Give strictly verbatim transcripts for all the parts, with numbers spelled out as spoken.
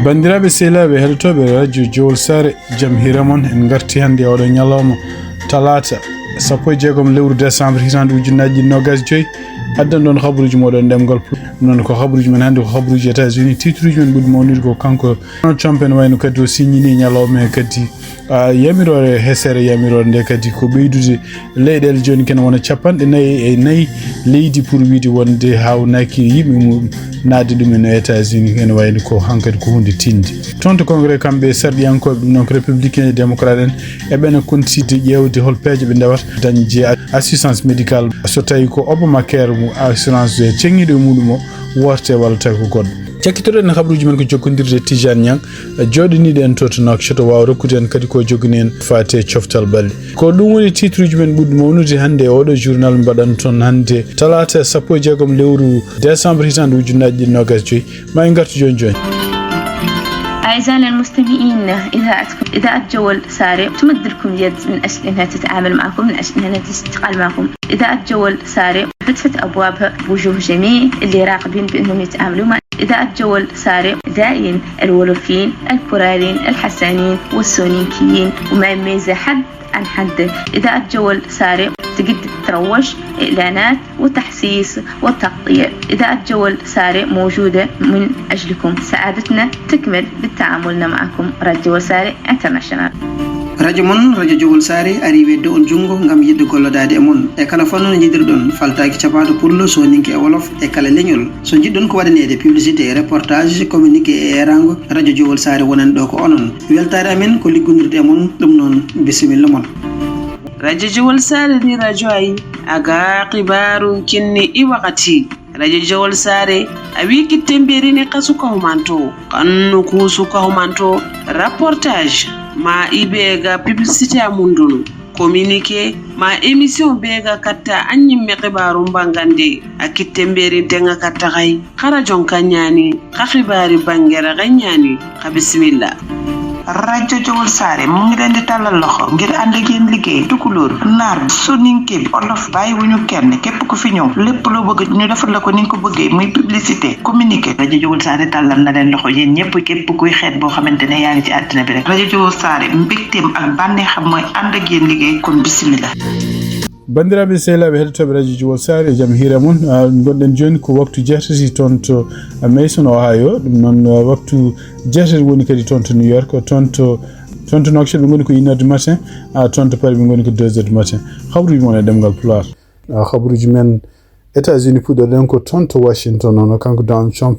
Banndiraaɓe sehilaaɓe heɗotooɓe radio Jowol Saare, jam hiire mon. En ngarti hannde e oɗo ñalawma talaata sappo e jeegom lewru décembre hitaande ujunnaaji ɗiɗi noogaas joyi. Addan ɗon habaruuji mooɗon ɗemngal Pulaar. Noon ko habaruuji men hannde ko habaruuji États-Unis. Titre uji men ɓuri mawnude ko kanko Donald Trump ene wayno kadi o signini ñalawma he kadi, ah, yamiroore, hesere yamiroore nde kadi ko ɓeydude leyɗeele jooni kene wona capanɗe nayi e nayi leydi pour wiide wonde haawnaki yimɓe mum naatde ɗum en e États-Unis ene wayno ko hankadi ko hunde tinde. Toon to Congrès kamɓe sarɗiyankooɓe ɗum noon ko républicain e démocrate en e ɓene kontiide ƴeewde hol peeje ɓe ndewata dañde assistance médicale so tawi ko Obamacare mo assurance ceŋiiɗo e muɗum o worte walla tawi ko goɗɗo. Cakkitoɗen habaruuji men ko jokkondirde Tijaan Ñang, jooɗiniiɗo en to to Nouakchott, o waawa rokkude en kadi ko jogini en faate coftal ɓalli. Ko ɗum woni titre uji men ɓurɗi mawnude hannde e oɗo journal mbaɗan toon hannde talaata sappo e jeegom lewru décembre hitaande ujunnaaji ɗiɗi noogaas joyi. Ma en ngartu jooni jooni. أعزائنا المستمعين، إذاعتكم إذاعة جول ساري تمد لكم اليد من أجل أنها تتعامل معكم، من أجل أنها تشتغل معكم. إذاعة جول ساري فتحت أبوابها بوجوه جميع اللي راغبين بأنهم يتعاملوا مع إذاعة جول ساري. زائين الولوفيين، الكوراليين، الحسانيين والسونيكيين، وما يميز حد عن حد. إذاعة جول ساري تقدر تروج، إعلانات وتحسيس وتغطية. إذاعة جول ساري موجودة من أجلكم. سعادتنا تكمل بالتعامل معكم. راديو جول ساري انترناشونال. Radio mon, Radio Jowol Saare, ari weddo on junngo ngam yiɗde gollodaade e mon. E kala fannu no njiɗirɗon, faltaaki capaaɗo pullo, sooninke e wolof, e kala leñol. So njiɗɗon ko waɗaneede publicité, reportage, communiqué e eeraango, Radio Jowol Saare wonan ɗo ko onon. Weltaare amen ko liggondirde e mon, ɗum noon, bisimilla mon. Radio Jowol Saare ndi radio ayi, aga xibaaru kinni i wakati. Radio Jowol Saare, a wi kitte mberini ka suka humanto, kannu ku suka humanto, reportage, ma ibe ga publicité a mundunu, communiqué, ma émission be ga katta an ñimme xibaaru mbangande, a kitte mberin tenga katta xay. Xara jon ka ñaani, xa xibaari bangera xa ñaani, xa bisimilla. Radio Jowol Saare mu ngi leen di tàllal loxo ngir ànd ak yéen liggéey. Tukulóor, naar, soninke bi, olof, bàyyiwuñu kenn. Képp ku fi ñëw, lépp loo bëgg ñu defal la ko ni nga ko bëggee, muy publicité, communiqué. Radio Jowol Saare tàllal na leen loxo yéen ñëpp, képp kuy xeet boo xamante ne yaa ngi ci àddina bi rek. Radio Jowol Saare, mbégteem ak bànneexam mooy ànd ak yéen liggéey, kon bisimilla. Banndiraaɓe sehilaaɓe heɗotooɓe radio Jowol Saare, jam hiire mon. Ah, ngonɗen jooni ko waktu jeetati toon to, ah, Mason, Ohio. Ɗum noon, ah, waktu jeetati woni kadi toon to New York, toon to, toon to Nouakchott ɓe ngoni ko une heure du matin, ah, toon to Paris ɓe ngoni ko deux heures du matin. Habaruuji mon e ɗemngal Pulaar. Ah, habaruuji men États-Unis puɗɗorɗen ko toon to Washington, hono kanko Donald Trump.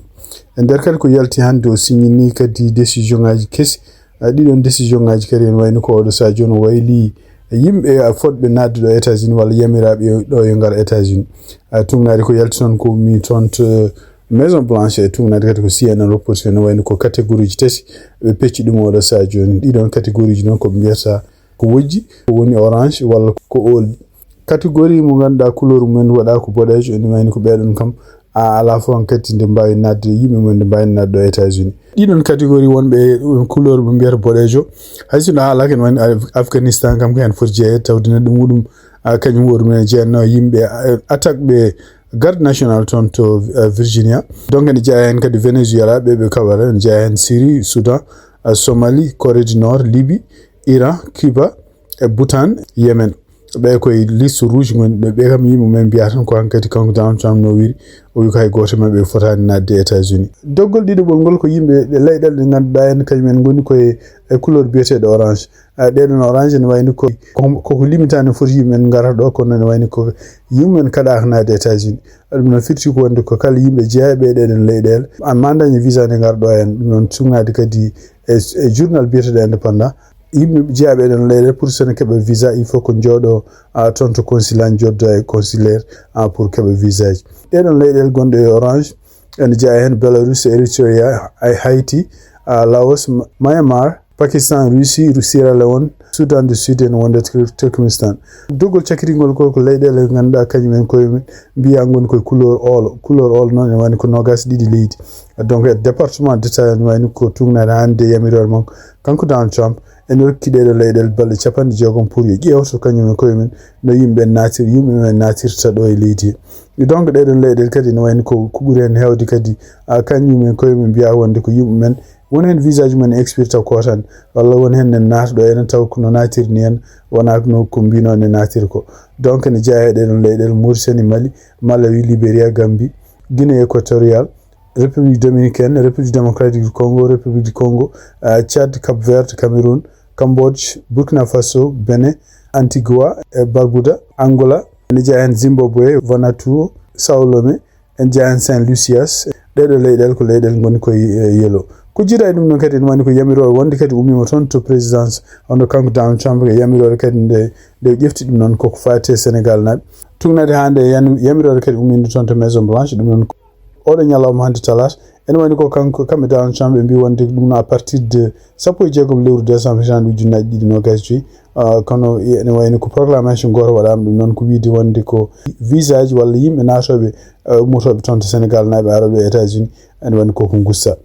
E nder kadi ko yalti hannde o signini kadi décision ngaji kesi. Ah, ɗiɗon décision ngaji kadi ene wayno ko oɗo saha jooni o wayli yimɓe, ah, fodɓe naatde ɗo États-Unis walla yamiraaɓe yo, ɗo yo ngar États-Unis. Ah, tugnaade ko yalti toon ko mi toon to Maison Blanche e tugnaade kadi ko C N N reporti ene wayno ko catégorie ji tati ɓe pecci ɗum oɗo saha jooni. Ɗiɗon catégorie ji noon ko ɓe mbiyata ko wojji, ko woni orange walla ko oldi. Catégorie mo ngannduɗaa couleur mum en waɗa ko boɗeejo, ene wayno ko ɓeɗon kam, a ala fof hankadi nde mbaawi naatde, yimɓe mum nde mbaawi naatde ɗo États-Unis. Ɗiɗon catégorie wonɓe e couleur ɓe mbiyata boɗeejo, hay sinno haalaaka ene wayno Af-, Afghanistan kam ko heen foti jeeyeede, tawde neɗɗo muɗum, a, kañum woni men jeyanno yimɓe, a, attaque ɓe garde national toon to, a, Virginia. Donc ene jeyaa heen kadi Venezuela, ɓe ɓe kawata, ene jeyaa heen Syrie, Soudan, a, Somalie, Corée du Nord, Libye, Iran, Cuba, e Bhutan, Yemen. Ɓe koye liste rouge ngoni ɗo, ɓe kam yimɓe men mbiya tan ko hankadi kanko Donald Trump no wiri, o wi ko hay gooto e maɓɓe fotaani naatde États-Unis. Doggol ɗiɗaɓol ngol ko yimɓe ɗe leyɗeele ɗe ngannduɗaa en kañum en ngoni koye e couleur biyeteeɗo orange. A, ɗeɗon orange ene wayno ko, ko, koko limitaani foti yimɓe men ngara ɗo, kono ene wayno ko yimɓe men kaɗaaka naatde États-Unis. Ɗum noon firti ko wonde ko kala yimɓe jeeyaɓe e ɗeɗon leyɗeele, an ma daña visa nde ngar ɗo en, ɗum noon tugnaade kadi e, e journal biyeteeɗo Indépendant. Yimɓe jeeyaɓe ɗon leyɗe pour sene keɓa visa, il faut ko jooɗo, a, toon to consulat, joddo e consulaire, a, pour keɓa visa ji. Ɗeɗon leyɗeele gonɗe e orange, ene jeyaa heen Belarus, Eritrea, ay Haïti, a, Laos, Ma-, Myanmar, Pakistan, Russie, Ru-, Sierra Leone, Soudan du Sud, ene wonde Tur- Turkmenistan. Doggol cakkitingol ko ko leyɗeele ngannduɗaa kañum en koye mum mbiya ngoni koye couleur oolo. Couleur oolo noon ene wayni ko noogaas ɗiɗi leydi. Donc e département d'État ene wayni ko tuugnaade hannde yamiroore makko kanko Donald Trump, ene rokki ɗeɗo leyɗeele balɗe capanɗe jeegom pour yo ƴeewto kañum en koye mum no yimɓe natir yimɓe men natirta ɗo e leydi he. Donc ɗeɗon leyɗeele kadi ene wayni ko ko ɓuri heen heewde kadi, a kañum en koye mum mbiya wonde ko yimɓe men won heen visage mum en expirta ko tan, walla won heen nen naata ɗo enen taw kono naatirni heen wona no ko mbino ne naatiri ko. Donc ene jeyaa e ɗeɗon leyɗeele Mauritanie, Mali, Malawi, Liberia, Gambie, Guinée équatoriale, République dominicaine, République démocratique du Congo, République du Congo, ah, Tchad, Cap Vert, Cameroun, Cambodge, Burkina Faso, Bénin, Antigua et Barbuda, Angola, ene jeyaa heen Zimbabwe, Vanuatu, Sao Tome, ene jeyaa heen Saint Lucias. Ɗeɗo leyɗeele ko leyɗeele ngoni koye, eh, yelo. Ko jiidaa e ɗum ɗon kadi ene wayni ko yamiroore wonde kadi ummiima toon to présidence, hono kanko Donald Trump e yamiroore kadi nde, nde o ƴefti ɗum noon koko faati e Sénégal naaɓe. Tuugnaade haa nde yan- yamiroore kadi ummiinde toon to Maison Blanche, ɗum noon ko oɗo ñalawma hannde talaata. Ene wayni ko kanko, kamɓe Donald Trump ɓe mbi wonde ɗum no à partir de sappo e jeegom lewru décembre hitaande ujunnaji ɗiɗi noogaas joyi. Ah, kono ene wayni ko proclamation gooto waɗaama ɗum noon ko wiide wonde ko visage walla yimɓe naatooɓe, ah, ummotooɓe toon to Sénégal naaɓe arooɓe e États-Unis, ene wayni koko ngusta.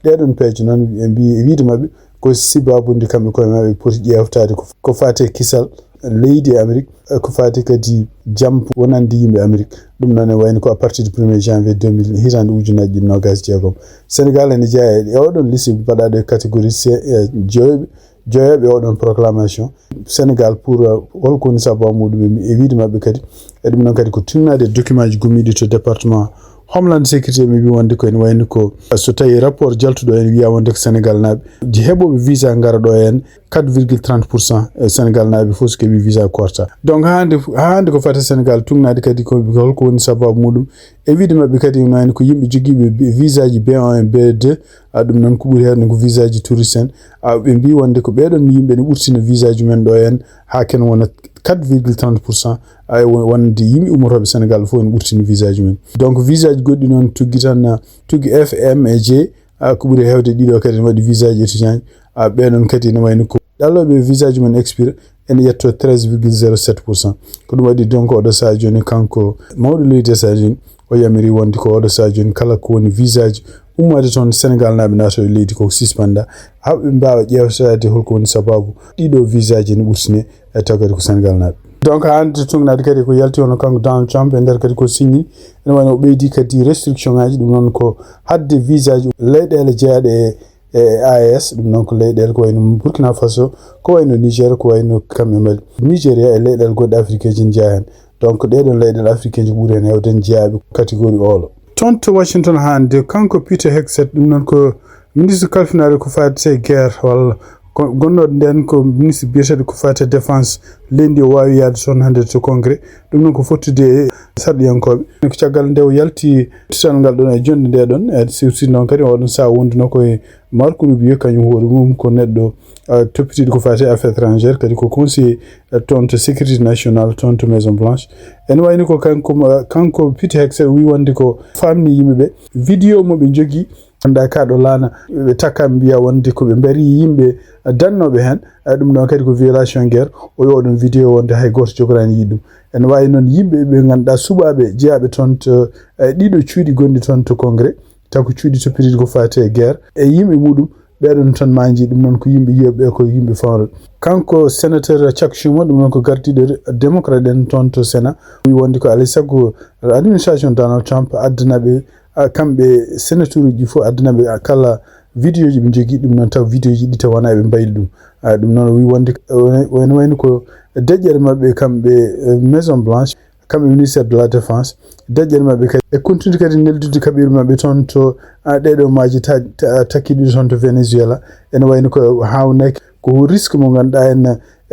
Ɗeɗon peeje noon e mbi e wiide maɓɓe ko sibabude kamɓe koye maɓɓe poti ƴeewtaade ko, ko faati e kisal leydi e Amérique, e ko faati kadi jam wonande yimɓe Amérique. Ɗum noon e wayni ko à partir du premier janvier deux mille, hitaande ujunnaji ɗiɗi noogaas jeegom. Sénégal ene jeyaa e oɗon liste baɗaaɗo e catégorie C, e joyo-, joyoɓe oɗon proclamation. Sénégal pour, uh, holko woni sababu muɗum e wiide maɓɓe kadi. E ɗum noon kadi ko tuugnaade e document ji gummiiɗi to département Homeland Security, mi wi wonde ko ene wayni ko so tawi rapport jaltuɗo en wiya wonde ko Sénégal naaɓe heɓooɓe visa ngara ɗo en quatre virgule trente pour cent e Sénégal naaɓe fof so keɓi visa korta. Donc haa hannde, haa hannde ko fati Sénégal tuugnaade kadi ko holko woni sababu muɗum. E wiide maɓɓe kadi ene wayni ko yimɓe jogiiɓe bi- visa ji B un et B deux, a ɗum noon ko ɓuri heewde ko visa ji touriste en. A ɓe mbi wonde ko ɓeɗon yimɓe ne ɓurtina visa ji men ɗo en haa ken wona quatre virgule trente pour cent. Ay won- wonde yimɓe ummotooɓe Sénégal fof ene ɓurtina visa ji men. Donc visa ji goɗɗi noon tuggi tan, tuggi F M e J, a ko ɓuri heewde ɗiɗo kadi ne waɗi visa ji étudiant ji. A ɓe noon kadi ne wayni ko ɗalloɓe visa ji mum expire ene yetto treize virgule zéro sept pour cent. Ko ɗum waɗi donc oɗo saha jooni kanko mawɗo leydi e saha jooni o yamiri wonde ko oɗo saha jooni kala ko woni visa ji ummaade toon Sénégal naaɓe naata e leydi ko suspenda haa ɓe mbaawa ƴeewtaade holko woni sababu ɗiɗo visa ji ne ɓurtine e taw kadi ko Sénégal naaɓe. Donc haa hannde tuugnaade kadi ko yalti hono kanko Donald Trump e nder kadi ko signi ene wayno o ɓeydi kadi restriction ngaji ɗum noon ko hadde visa ji leyɗeele jeyaɗe e e A E S, ɗum noon ko leyɗeele ko wayno Burkina Faso, ko wayno Niger, ko wayno kamɓe Mali. Nigeria e leyɗeele goɗɗe africain ji ne jeyaa heen. Donc ɗeɗon leyɗeele africain ji ko ɓuri heen heewde ne jeyaaɓe catégorie oolo. Toon to Washington hannde, kanko Peter Hegseth, ɗum noon ko ministre kalfinaɗo ko faati e guerre walla ko gonnooɗo nden ko ministre biyeteeɗo ko faati e défense, leydi o waawi yahde toon hannde to congrès. Ɗum noon ko fottude e sarɗiyankooɓe. Ko caggal nde o yalti tital ngal ɗon e jonde nde ɗon, e siwsi noon kadi oɗon saha wonduno ko e Marco Rubio, kañum hoore mum ko neɗɗo, ah, toppitiiɗo ko faati e affaire étrangère, kadi ko conseiller, eh, toon to sécurité nationale, toon to Maison Blanche. Ene wayni ko kanko, ah, kanko Pete Hegseth wi wonde ko famni yimɓe ɓe, vidéo mo ɓe jogii, annda ka ɗo laana, ɓe takka mbiya wonde ko ɓe mbari yimɓe, ah, dannooɓe heen, ah, ɗum ɗon kadi ko violation guerre, o wi oɗon vidéo wonde hay gooto jogoraani yiɗ ɗum. Ene wawi noon yimɓe ɓe ngannduɗaa suɓaaɓe jeyaaɓe toon to, eh, ɗiɗo cuuɗi gonɗi toon to congrès, taw ko cuuɗi toppitiiɗi ko faati e guerre, e yimɓe muɗum, ɓeɗon tan maaji ɗum noon ko yimɓe yiyoɓe ko yimɓe fawre. Kanko sénateur Chuck Schumer, ɗum noon ko gardiɗo démocrate en toon to Sénat, wi wonde ko alay sago administration Donald Trump addana ɓe, a, kamɓe sénateur uji fof addana ɓe, a, kala vidéo ji ɓe jogii ɗum noon taw vidéo ji ɗi taw wona eɓe mbayli ɗum. A, ɗum noon o wi wonde, o, o, wayno ko deƴƴere maɓɓe kamɓe, eh, Maison Blanche, kamɓe ministère de la défense, deƴƴere maɓɓe kadi e continude kadi neldude kaɓirɗe maɓɓe toon to, a, ɗeɗo maaji ta- ta- takkiɗi toon to Venezuela. Ene wayno ko hawnaki ko risque mo ngannduɗaa en,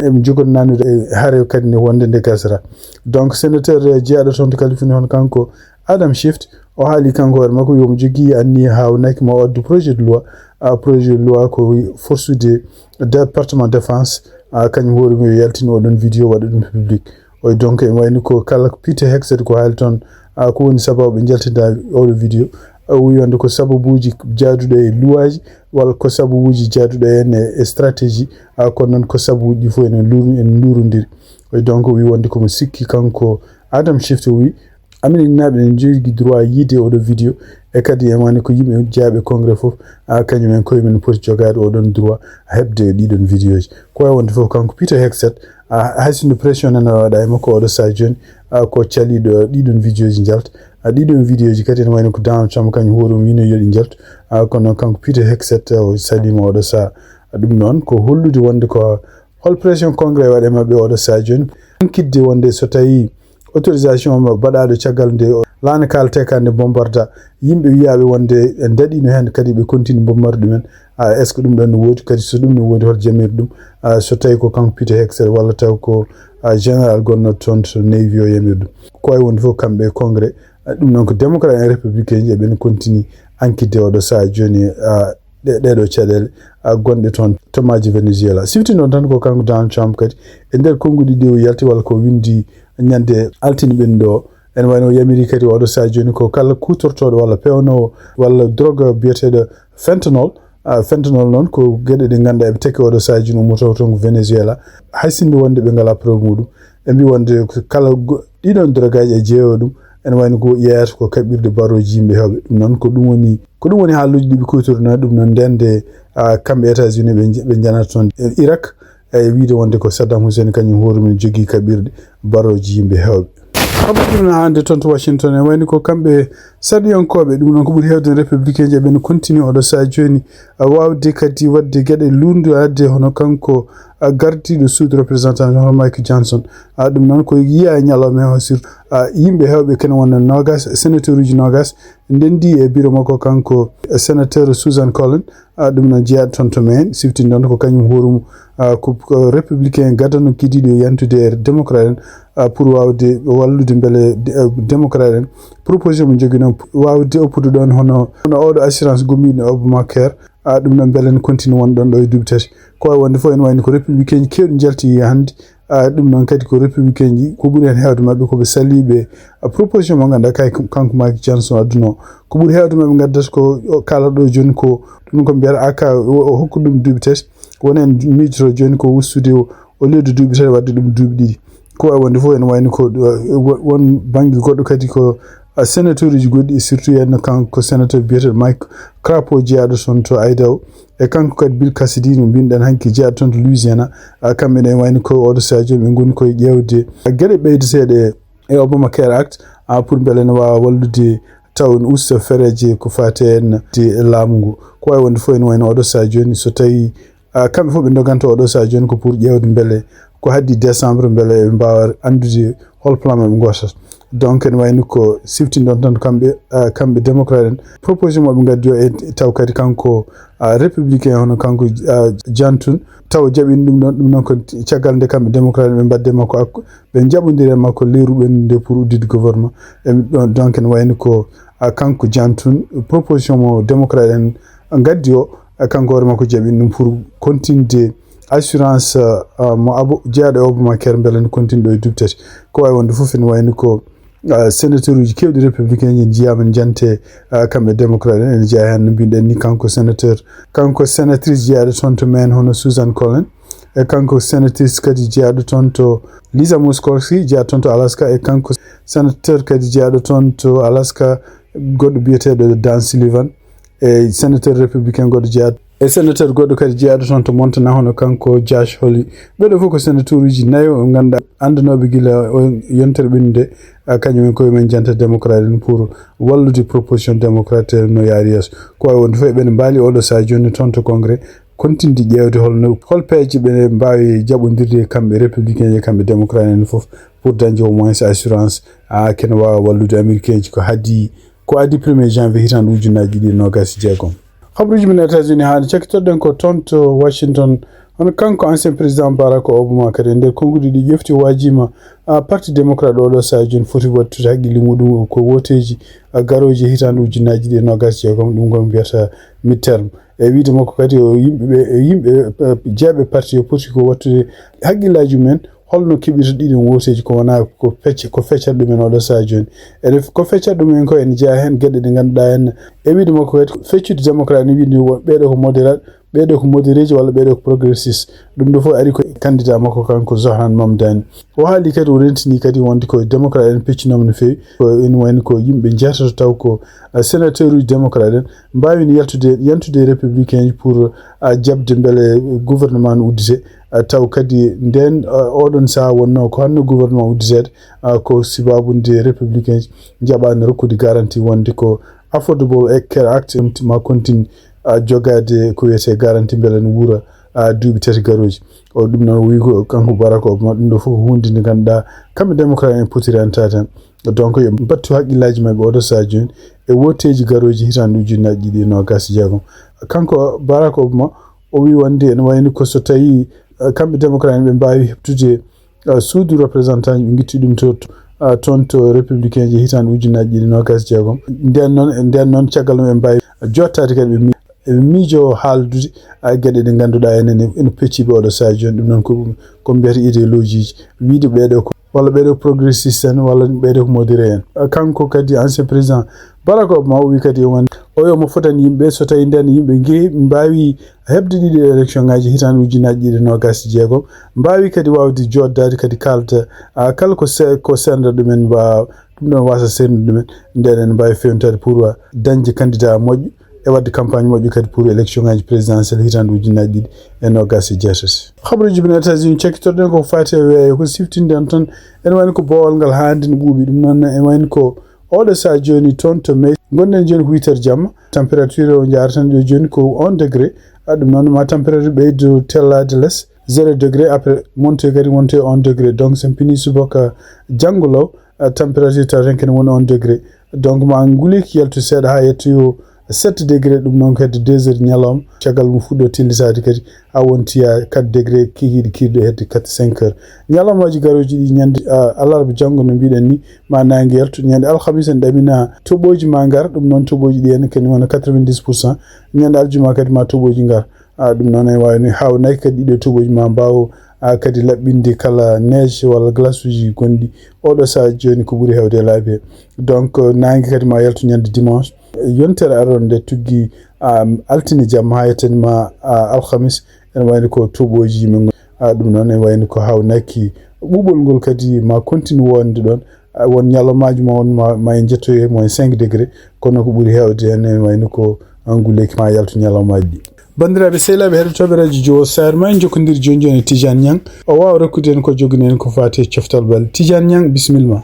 en jogori nanude e hare kadi ne wonde nde gasata. Donc sénateur, eh, jeyaɗo toon to Californie hono kanko Adam Schiff, o haali kanko hoore makko yomo jogii anniya hawnaki mo addu projet de loi, a, projet de loi ko forsude département défense, a, kañum hoore mum yo yaltin oɗon vidéo waɗa ɗum public. Oy donc ene wayni ko kala Pete Hegseth ko haali toon, a, ko woni sababu ɓe jaltinta oɗo vidéo, O wi wonde ko sababuuji jaaduɗo e luwaaji, walla ko sababuuji jaaduɗo en e, e stratégie, a, kono noon ko sababuuji ɗi fof ene luuru-, ene luurondiri. E donc, o wi wonde ko mo sikki kanko Adam Schiff, o wi, Ameriknaaɓe ene njogii droit yiide oɗo vidéo, e kadi en wani ko yimɓe jeyaaɓe congrès fof, a, kañum en koye men poti jogaade oɗon droit, heɓde ɗiɗon vidéoji. Ko wayi wonde fof, kanko Peter Hegseth, a, hay sinno pression nana waɗa e makko oɗo sahaa jooni, a, ko caliiɗo ɗiɗon vidéoji njalta. A, ɗiɗon vidéoji kadi ene wayno ko Donald Trump kañum hoore mum wino yo ɗi njaltu. A, kono kanko Peter Hegseth o saliima oɗo sahaa. A, ɗum noon ko hollude wonde ko hol pression congrès waɗa e maɓɓe oɗo sahaa jooni. Hankidde wonde so tawi autorisation ma baɗaaɗo caggal nde laana kaaletee ka nde bombarda, yimɓe wiyaaɓe wonde en daɗiino heen kadi ɓe continue bombardé ɗumen. A, est-ce que ɗum ɗon no woodi? Kadi so ɗum no woodi, hol jamirɗo ɗum? A, so tawi ko kanko Peter Hegseth walla taw ko, a, général gonnoɗo toon to Navy o yamiri ɗum. Ko wayi wonde fof kamɓe e congrès, a, ɗum noon ko démocrate en républicain ji eɓen continue hankidde oɗo sahaa jooni, a, ɗe-, ɗeɗo caɗeele, a, gonɗe toon to maaje Venezuela. Sifti noon tan ko kanko Donald Trump kadi e nder konnguɗi ɗi o yalti walla ko windi ñande altine ɓennuɗo o. Ene wayno o yamiri kadi oɗo sahaa jooni ko kala kuutortooɗo walla peewnoowo walla drogue biyeteeɗo fentanyl. A, fentanyl noon ko geɗe ɗe ngannduɗaa eɓe tekki oɗo sahaa jooni ummoto toon ko Venezuela. Hay sinno wonde ɓe ngalaa preuve muɗum. Ɓe mbi wonde ko kala go-, ɗiɗon drogaji e jeeyo ɗum, ene wayno ko yeeyata ko kaɓirde barooji yimɓe heewɓe. Ɗum noon ko ɗum woni, ko ɗum woni haaluuji ɗi ɓe kuutorno ɗum noon ndende, a, kamɓe États-Unis ɓe nj-, ɓe njanata toon e Irak, e wiide wonde ko Saddam Hussein kañum hoore mum jogii kaɓirɗe barooji yimɓe heewɓe. Habaruji men hannde toon to Washington, e wayno ko kamɓe sarɗiyankooɓe, ɗum noon ko ɓuri heewde républicain ji, eɓe no continue oɗo sahaa jooni, a, waawde kadi waɗde geɗe luundu adde hono kanko, a, gardiiɗo suudu représentant hono Mike Johnson. A, ɗum noon ko yiya e ñalawma o surtout, a, yimɓe heewɓe kene wona noogas, sénateur uji noogas, ndenndi e bureau makko kanko, e sénateur Susan Collins, a, ɗum noon jeyaɗo toon to Maine, siftini ɗon ko kañum hoore mum, a, ko, ko républicain gadano kidiiɗo yantude e démocrate en, a, pour waawde wallude mbele de-, a, démocrate en. Proposition mo jogii noon waawde oppude ɗon hono, hono oɗo assurance gommiiɗo Obamacare, a, ɗum noon mbele ne continue won ɗon ɗo e duuɓi tati. Ko wayi wonde fof ene wayno ko républicain ji keewɗi njalti hannde, a, ɗum noon kadi ko républicain ji, ko ɓuri heen heewde maɓɓe ko ɓe saliiɓe, a, proposition mo ngannduɗaa kay kanko Mike Johnson adduno. Ko ɓuri heewde maɓɓe ngaddata ko o kaalata ɗo jooni ko ɗum ko mbiyata aka o, o hokku ɗum duuɓi tati. Woni en miijoto jooni ko wustude o, au lieu de duuɓi tati, waɗde ɗum duuɓi ɗiɗi. Ko wayi wonde fof ene wayno ko, uh, wo-, won bannge goɗɗo kadi ko, uh, sénateur uji goɗɗi, e surtout heen kanko sénateur biyeteeɗo Mike Crapo jeyaaɗo toon to Idaho. E kanko kadi Bill Cassidy no mbinɗen hanki jeyaaɗo toon to Louisiana. Uh, kamɓe ne wayno ko oɗo sahaa jooni ɓe ngoni koye ƴeewde, uh, geɗe ɓeydeteeɗe e Obamacare Act, a, pour mbele ne waawa wallude taw ne usta fereeje ko faati heen e laamu ngu. Ko wayi wonde fof ene wayno oɗo sahaa jooni so tawi, a, kamɓe fof ɓe ndoganta oɗo sahaa jooni ko pour ƴeewde mbele ko haddi décembre mbele ɓe mbaawa anndude hol plan maɓɓe ngootata. Donc ene wayno ko siftinɗon tan kamɓe, a, kamɓe démocrate en proposition maɓɓe ngaddi o e taw kadi kanko, a, républicain hono kanko, a, Johnson taw jaɓini ɗum ɗon. Ɗum noon ko caggal nde kamɓe démocrate en ɓe mbadde makko akku ɓe njaɓondiri e makko leeru ɓennude pour udditde gouvernement. E ɗon, donc ene wayno ko, a, kanko Johnson proposition mo démocrate en ngaddi o, a, kanko hoore makko jaɓini ɗum pour continde assurance, a, mo abo jeyaaɗo e Obamacare mbele no continue ɗo e duuɓi tati. Ko wayi wonde fof ene wayno ko, a, sénateur uji keewɗi républicain ji njiyaama ne jante, a, kamɓe démocrate en, ene jeyaa heen no mbinɗen ni kanko sénateur, kanko sénatrice jeyaaɗo toon to Maine hono Susan Collins, e kanko sénatrice kadi jeyaaɗo toon to Lisa Murkowski, jeyaaɗo toon to Alaska, e kanko sénateur kadi jeyaaɗo toon to Alaska, goɗɗo biyeteeɗo Dan Sullivan, e sénateur républicain goɗɗo jeyaaɗo, e sénateur goɗɗo kadi jeyaaɗo toon to Montana, hono kanko Josh Hawley. Ɓeeɗo fof ko sénateur uji nayo, ngannduɗaa, anndanooɓe gila o yontere ɓennude, a, kañum en koye men janta démocrate en pour wallude proposition démocrate no yaari yeeso. Ko wayi wonde fof eɓe mbaali oɗo sahaa jooni toon to congrès, continde ƴeewde holno, hol peeje ɓe mbaawi jaɓondirde kamɓe républicain e kamɓe démocrate en fof pour dañde au moins assurance, a, kene waawa wallude américain ji ko haddi, ko addi premier janvier hitaande ujunnaji ɗiɗi e noogas e jeegom. Habaruji men États-Unis hannde cakkitoɗen ko toon to Washington. Hono kanko ancien président Barack Obama kadi e nder konnguɗi ɗi ƴefti waajiima, a, parti démocrate oɗo sahaa jooni foti wattude haqqille muɗum ko wooteeji, a, garooji e hitaande ujunnaji ɗiɗi e noogas e jeegom, ɗum ko mbiyata midterm. E wiide makko kadi o yimɓe ɓe, e yimɓe, e, jeyaaɓe parti o poti ko wattude haqqillaaji mumen Holno keɓirta ɗiɗon wooteeji ko wonaa ko fecce, ko feccat ɗumen oɗo sahaa jooni? Ene ko feccat ɗumen ko ene jeyaa heen geɗe ɗe ngannduɗaa en e wiide makko kadi feccude démocrate ene wiide wo-, ɓeeɗo ko moderate, ɓeeɗo ko modereeji walla ɓeeɗo ko progressiste. Ɗum ɗo fof ari ko candidat makko kanko Zohran Mamdani. O haali kadi, o rentini kadi wonde ko démocrate en peccinooma no feewi. Ko ene wayno ko yimɓe jeetato taw ko, ah, sénateur uji démocrate en mbaawi yaltude, yantude républicain ji pour, ah, jaɓde mbele gouvernement no uddite. Ah, taw kadi ndeen, ah, oɗon sahaa wonnoo ko hanno gouvernement udditeede, ah, ko sababu nde républicain ji njaɓaani rokkude garantie wonde ko Affordable Care Act ma continue, ah, jogaade ko wiyetee garantie mbele no wuura, ah, duuɓi tati garooji. O ɗum noon o wiyi ko kanko Barack Obama ɗum ɗo fof ko huunde nde ngannduɗaa kamɓe démocrate en poti rentaade tan. Donc yo mbattu haqqillaaji maɓɓe oɗo sahaa jooni e wooteeji garooji hitaande ujunnaji ɗiɗi e noogaas e jeegom. Kanko Barack Obama o wiyi wonde ene wayno ko so tawii, eh, kamɓe démocrate en ɓe mbaawi heɓtude, eh, suudu représentant ji ɓe ngitti ɗum to, to, eh, toon to républicain ji hitaande ujunnaji ɗiɗi noogaas e jeegom. Nden noon, nden noon caggal mum ɓe mbaawi jottaade kadi ɓe mi-, ɓe miijo haaldude, eh, geɗe ɗe ngannduɗaa enen ene pecci ɓe oɗo sahaa jooni. Ɗum noon ko, ko mbiyata idéologie ji. Wiide ɓeeɗo ko walla ɓeeɗo progressiste en, walla ɓeeɗo ko modéré en. Kanko kadi ancien président Barack Obama o wi kadi won o yo mo fotani yimɓe so tawi nden yimɓe ngi mbaawi heɓde ɗiɗo élection ngaji hitaande ujunnaji ɗiɗi noogaas e jeegom, mbaawi kadi waawde jooddaade kadi kaalda, ah, kala ko se-, ko sernda ɗumen mbaawa ɗum ɗon waasa sernde ɗumen, nden en mbaawi fewntaade pour dañde candidat moƴƴo e waɗde campagne moƴƴo kadi pour élection ngaji présidentielle hitaande ujunnaji ɗiɗi e noogaas e jeetati. Habaruuji men États-Unis cakkitorɗen ko faati e weeyo ko siftinde en tan. Ene wayno ko boowal ngal haandi no ɓuuɓi. Ɗum noon ene wayno ko oɗo sahaa jooni toon to Maine. Ngonɗen jooni ko huit heures jamma. Température o njaareten ɗo jooni ko un degré. A ɗum noon ma température ɓeydo tellaade les zéro degré. Après montoy kadi wontoy un degré. Donc so en pinii subaka janngo law, ah, température taweten kene woni un degré. Donc ma nguleyki yaltu seeɗa haa yettoyo sept degré, ɗum noon kadi deux heures ñalawma. Caggal mum fuɗɗo tellisaade kadi haa wontoya quatre degré kikiiɗe kiirɗe hedde quatre, cinq heures. Ñalawmaaji garooji ɗi ñande, ah, alarba janngo no mbiɗen ni ma naange yaltu. Ñande alhamis en ɗamina toɓooji ma ngar, ɗum noon toɓooji ɗi en kadi wona quatre-vingt-dix pour cent. Ñande aljuma kadi ma toɓooji ngar. Ah, ɗum noon ene waawi ni haawnaki kadi ɗiɗo toɓooji ma mbaaw, ah, kadi laɓɓinde kala neige walla glace uji gonɗi oɗo sahaa jooni ko ɓuri heewde e laabi he. Donc, eh, naange kadi ma yaltu ñande dimanche. Yontere aroore nde tuggi, ah, altine jamma haa yettani ma, ah, alhamis. Ene wayno ko toɓooji yimɓe ngon-, ah, ɗum noon ene wayno ko haawnaki ɓuuɓol ngol kadi ma continue wonde ɗoon. Ah, won ñalawmaaji ma won ma, ma en njettoye moins cinq degré, kono ko ɓuri heewde heen ene wayno ko nguleyki ma yaltu ñalawmaaji ɗi. Banndiraaɓe sehilaaɓe heɗotooɓe radio Jowo Saare ma, en njokkondir jooni jooni e Tidiane Niang. O waawa rokkude en ko jogini en ko faati e coftal bal. Tidiane Niang, bisimilla ma.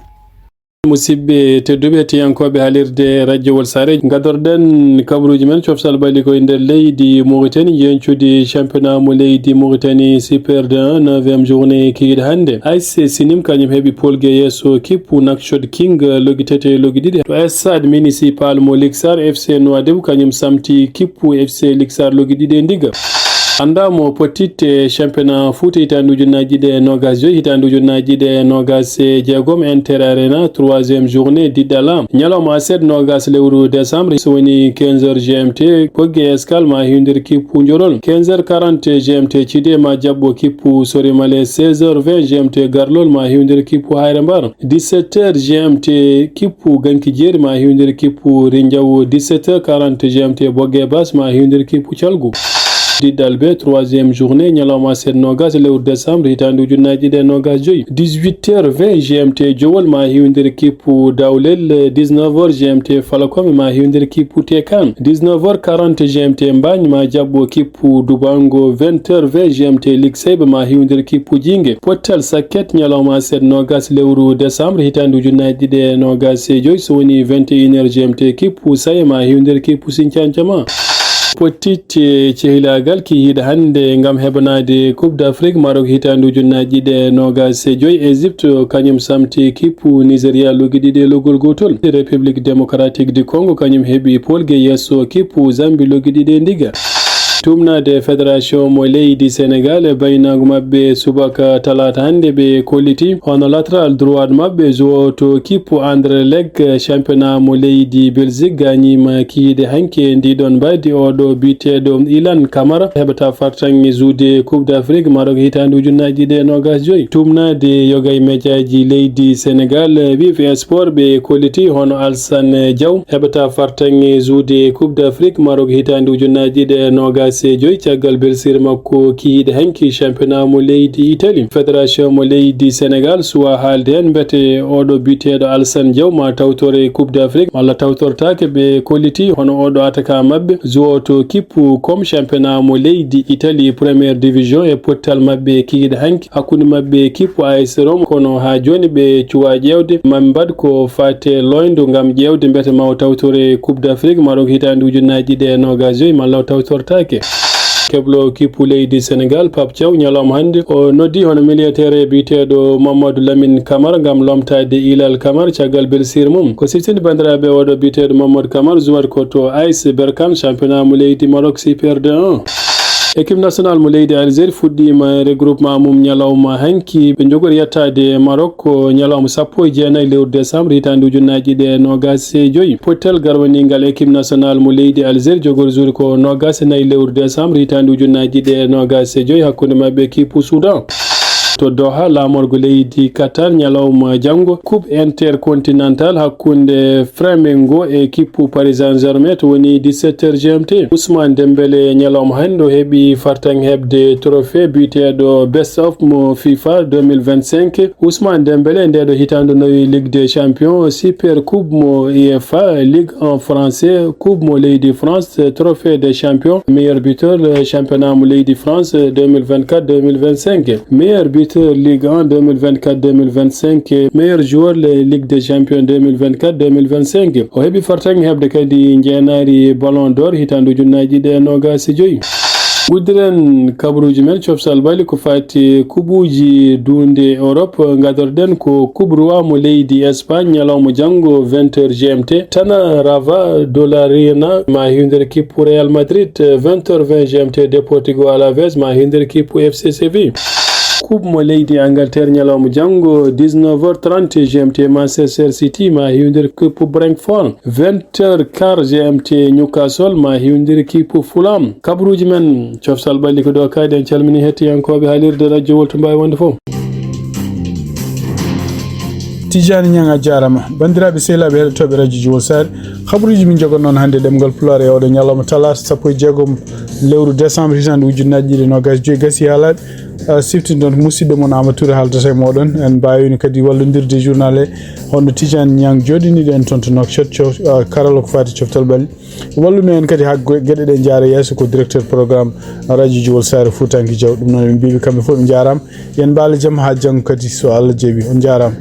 Musidɓe tedduɓe, tiyankooɓe haalirde radio Wol Saare, ngadorɗen kabaruuji men coftal bali ko e nder leydi Mauritanie, njencude championnat mo leydi Mauritanie Super deux un, neuvième journée kikiiɗe hannde. A S C Sinim kañum heɓi polge yeeso kippu Nouakchott King, logi tati e logi ɗiɗi. To stade municipal mo Liksar, F C Nouadhibou kañum samti kippu F C Liksar logi ɗiɗi e ndiga. Annda mo pottitte championnat Fouta hitaande ujunnaji ɗiɗi e noogas joyi, hitaande ujunnaji ɗiɗi e noogas e jeegom, Inter Arena, troisième journée, diɗɗala. Ñalawma aset noogas lewru décembre, so woni quinze heures G M T, Bogge Escale ma hiwndir kippu Njorol. Quinze heures quarante G M T, Cide ma jaɓɓo kippu Sorimale. Seize heures vingt G M T, Garlol ma hiwndir kippu Hayre Mbar. Dix-sept heures G M T, kippu Ganki Jeeri ma hiwndir kippu Rinjaw. Dix-sept heures quarante G M T, Bogge Bas ma hiwndir kippu Calgu. Diɗɗal B, troisième journée, ñalawma aset noogas lewru décembre, hitaande ujunnaji ɗiɗi e noogas joyi. Dix-huit heures vingt G M T, Jowol ma hiwndir kippu Dawlel. Dix-neuf heures G M T, Falakome ma hiwndir kippu Tekan. Dix-neuf heures quarante G M T, Mbañ ma jaɓɓo kippu Dubango. Vingt heures vingt G M T, Likseyba ma hiwndir kippu Jinge. Pottal sakket, ñalawma aset noogas lewru décembre, hitaande ujunnaji ɗiɗi e noogas e joyi, so woni vingt et une heures G M T, kippu Saye ma hiwndir kippu Sincancama. Pottitte cehilaagal kikiiɗe hannde ngam heɓanaade Coupe d'Afrique Maroc hitaande ujunnaji ɗiɗi e noogas e joyi. Égypte kañum samti kippu Nigeria logi ɗiɗi e logol gootol. République démocratique du Congo kañum heɓi polge yeeso kippu Zambie logi ɗiɗi e ndiga. Tumnaade fédération mo leydi Sénégal e baynaagu maɓɓe subaka talaata hannde, ɓe kolliti hono latéral droit maɓɓe, joueur to kippu Anderlecht, championnat mo leydi Belgique, gaañiima kikiiɗe hanki e ndii ɗoon mbaydi. Oɗo biyeteeɗo Ilan Kamara heɓata fartaŋŋe jouude Coupe d'Afrique Maroc hitaande ujunnaaji ɗiɗi e noogaas e joy. Tumnaade yoga e mejaaji leydi Sénégal, Vive Sport ɓe kolliti hono Alsane Diaw heɓata fartaŋŋe jouude Coupe d'Afrique Maroc hitaande ujunnaaji ɗiɗi e noogaas e joy, caggal belsir makko kikiiɗe hanki championnat mo leydi Italie. Fédération mo leydi Sénégal suwaa haalde heen, mbete oɗo biyeteeɗo Alsane Diaw ma tawtore Coupe d'Afrique malla tawtortaake. Ɓe kolliti hono oɗo attaquant maɓɓe, joueur to kippu comme championnat mo leydi Italie, première division, e pottal maɓɓe kikiiɗe hanki hakkunde maɓɓe kippu A S Rome, kono haa jooni ɓe cuwaa ƴeewde. Maɓɓe mbaɗ ko faati e looñdu ngam ƴeewde mbete ma o tawtore Coupe d'Afrique Maroc hitaande ujunnaaji ɗiɗi e noogaas e joy malla o tawtortaake. Keblo kippu leydi Sénégal, Pape Thiaw, ñalawma hannde o noddi hono milieu terrain biyeteeɗo Mamadou Lamine Camara ngam lomtaade Ilal Camara caggal belsir mum. Ko siftinde banndiraaɓe, oɗo biyeteeɗo Mamadou Camara joueur ko to A S Berkane, championnat mo leydi Maroc, Super D un. Équipe nationale mo leydi Algérie fuɗɗiima regroupement mum ñalawma hanki. Ɓe njogori yettaade Maroc ko ñalawma sappo e jeenayi lewru décembre hitaande ujunnaaji ɗiɗi e noogaas e joy. Pottal garwaniingal équipe nationale mo leydi Algérie jogori jouude ko noogaas e nayi lewru décembre hitaande ujunnaaji ɗiɗi e noogaas e joy hakkunde maɓɓe e kippu Soudan. To Doha, laamorgo leydi Qatar, ñalawma janngo, Coupe intercontinentale hakkunde Flamengo e kippu Paris Saint-Germain, to woni dix-sept heures G M T. Ousmane Dembélé, ñalawma hannde, o heɓi fartaŋŋe heɓde trophée biyeteeɗo Best of mo FIFA deux mille vingt-cinq. Ousmane Dembélé, ndeeɗo hitaande, nawi Ligue des Champions, Super Coupe mo UEFA, Ligue un français, Coupe mo leydi France, Trophée des Champions, meilleur buteur, le championnat mo leydi France, deux mille vingt-quatre deux mille vingt-cinq, meilleur buteur Ligue un deux mille vingt-quatre deux mille vingt-cinq, meilleur joueur, le Ligue des Champions deux mille vingt-quatre deux mille vingt-cinq. O heɓi fartaŋŋe heɓde kadi njeenaari Ballon d'Or hitaande ujunnaaji ɗiɗi e noogaas e joy. Uddiren kabaruuji men coftal bali ko faati kuɓuuji duunde Europe. Ngadorɗen ko Coupe Roi mo leydi Espagne, ñalawma janngo, vingt heures G M T. Tana Rava Dolarina ma hiwndere kippu Real Madrid, vingt heures vingt G M T. Deportivo Alaves ma hiwndere kippu F C Sevilla. Coupe mo leydi Angleterre, ñalawma janngo, dix-neuf heures trente G M T. Manchester City ma hiwndere kippu Brentford, vingt heures quart G M T. Newcastle ma hiwndere kippu Fulham. Kabaruuji men coftal ɓalli ko ɗo kadi. En calmini hettiyankooɓe haalirde radio Wolto Mbawi wonde fof. Tijani Ñang, a jaarama. Banndiraaɓe sehilaaɓe heɗotooɓe radio Jiwol Saare, kabaruuji min njogon noon hannde ɗemngal Pulaar e oɗo ñalawma talaata sappo e jeegom lewru décembre hitaande ujunnaaji ɗiɗi e noogaas e joy gasi haalaaɓe. Ah, siftinɗon ko musidɗo mon Amadou Touré haaldata e mooɗon. En mbaawino kadi wallondirde journal he, hono Tijani Ñang jooɗiniiɗo en toon to Nouakchott, cof-, ah, karalla ko faati coftal ɓalli. Walluno en kadi haa go-, geɗe ɗe njaara yeeso ko directeur programme radio Jiwol Saare Fuutaanke Diaw. Ɗum noon en mbiiɓe kamɓe fof ɓe njaaraama. Yen mbaale jam haa janngo kadi so Allah jaɓi. On njaaraama.